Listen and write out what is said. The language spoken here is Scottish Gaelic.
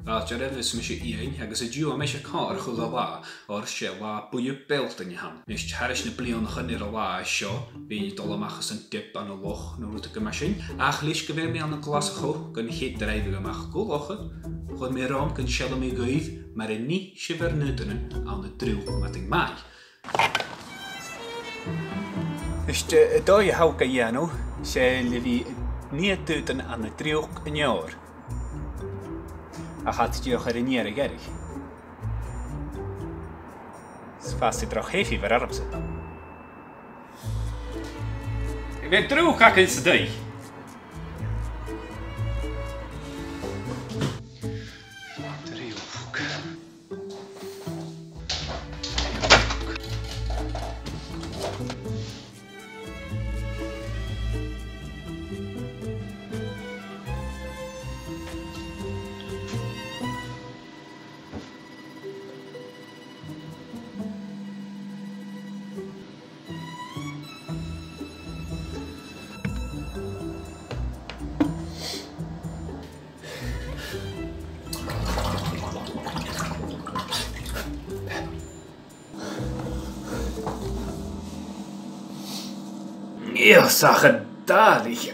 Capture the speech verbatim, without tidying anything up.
Fàilte oirbh, is mise Iain, agus an-diugh tha mise còmhla ri chèile, oir 's e latha buidhe Bealltainn a th' ann. A-nis, thairis na bliadhnaichean air an latha seo, bidh mi a' dol a-mach airson dip ann an loch no rudeigin mar sin, ach leis gu bheil mi ann an Glaschu gun cheud dràibheadh a-mach gu loch, chuir mi romham gun seall mi dhuibh mar a nì sibh ur n-aodaran ann an driùchd madainn maith. Is e, an dòigh a th' agam ga dhèanamh, 's e le bhith a' nighe aodann ann an driùchd an fhoghair. Ach tha iad dìreach air an fheur a ghearradh. Is fàs e droch hay fever ormsa. A bheil driùchd againn san taigh? Driùchd. Iosaich an dàlaich.